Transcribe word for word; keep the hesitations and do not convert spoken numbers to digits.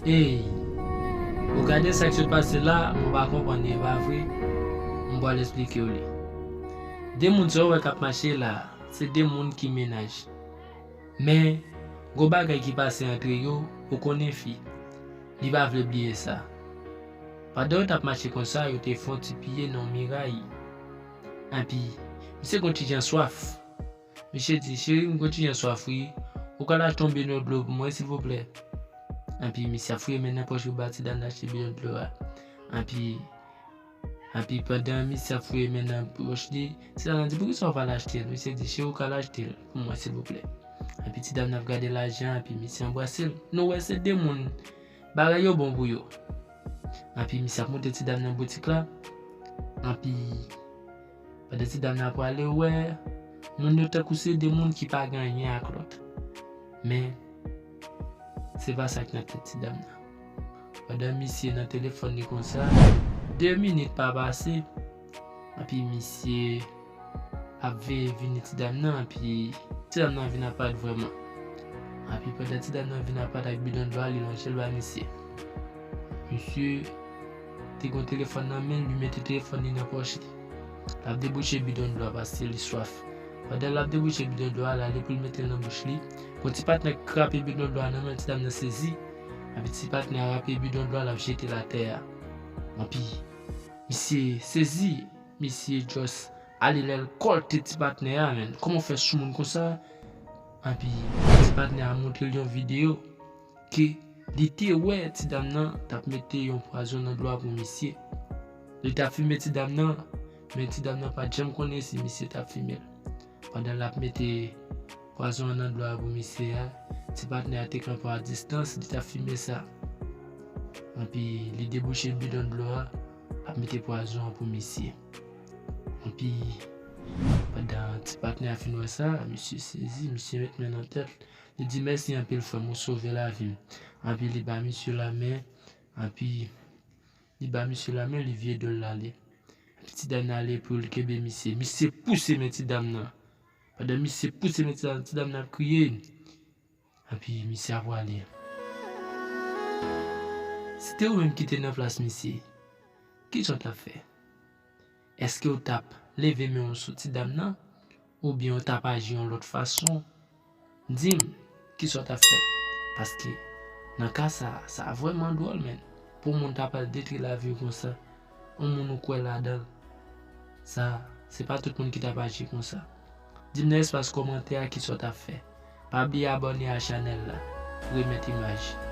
Ey, ou gade sa k sot pase la, mwen pa konprann li, e pa vre? Mwen pral esplike w li. De moun sa w wè k ap mache la, se de moun ki mennaj. Men, gon bagay ki pase antre yo, ou konnen fi. Li pa vle bliye sa. Pandan yo t ap mache konsa, yo te fè yon ti piye nan miray. Anpi, misye gon ti jan swaf. Misye di, "Cheri, m gon ti jan swaf wi. Ou ka al achte yon bidon dlo pou mwen, silvouplè?" Anpi, misye ap fouye men nan pòch pou ba ti dam nan achte bidon dlo a. Anpi, anpi pandan misye ap fouye men nan pòch li, ti dam nan di, "Poukisa w pa al achte l?" Misye di, "Cheri, ou ka al achte l pou mwen, silvouplè." Anpi ti dam nan ap gade lajan, anpi misye anbrase l. Nou wè se de moun, bagay yo bon pou yo. Anpi misye ap monte ti dam nan boutik la. Anpi pandan ti dam nan ap prale, ou wè moun yo tankou se de moun ki pa gen anyen ak lòt. Men, se pa sa k nan tèt ti dam nan. Pandan misye nan telefòn li konsa, de minit pa pase, anpi misye ap veye vini ti dam nan, anpi ti dam nan vin ap parèt vrèman. Anpi pandan ti dam nan vin ap parèt ak bidon dlo a, li lonje l ba misye. Misye te gon telefòn nan men l, li mete telefòn li nan pòch li. L ap debouche bidon dlo a paske li swaf. Pandan l ap debouche bidon dlo a, l ale pou l mete l nan bouch li. Gon ti patnè k krape bidon dlo a nan men ti dam nan sezi. Anpi ti patnè a rape bidon dlo a, l ap jete l atè a. Anpi misye sezi, misye just ale lè l kòlte ti patnè a, men. Kòman w fè soumoun konsa? Anpi ti patnè a montre l yon videyo ke li te wè ti dam nan t ap mete yon pwazon nan dlo a pou misye. Li t ap filme ti dam nan, men ti dam nan pa t janm konnen si misye t ap filme l. Pandan l ap mete pwazon an nan dlo a pou misye a, ti patnè a te kanpe a distans, li t ap filme sa. Anpi li debouche bidon dlo a, ap mete pwazon an pou misye. Anpi pandan ti patnè a fin wè sa, misye sezi, misye met men nan tèt. Li di, "Mèsi anpil, frè m, ou sove lavi m." Anpi li ba misye lamen, anpi li ba misye lamen, li vire do l l ale. Anpi ti dam nan ale pou l kenbe misye. Misye pouse men ti dam nan. Pandan misye pouse men ti dam, ti dam nan ap kriye. Anpi misye ap prale. Si te ou menm ki te nan plas misye, kisa w t ap fè? Èske w t ap leve men w sou ti dam nan? Oubyen w t ap aji yon lòt fason? Di m, kisa w t ap fè? Paske nan ka sa, sa vrèman dwòl, men. Pou moun ta pral detwi lavi w konsa, yon moun ou kwè ladan l, sa, se pa tout moun ki t ap aji konsa. Di m nan espas kòmantè a kisa w t ap fè. Pa bliye abòne a chanèl la. Remèt imaj.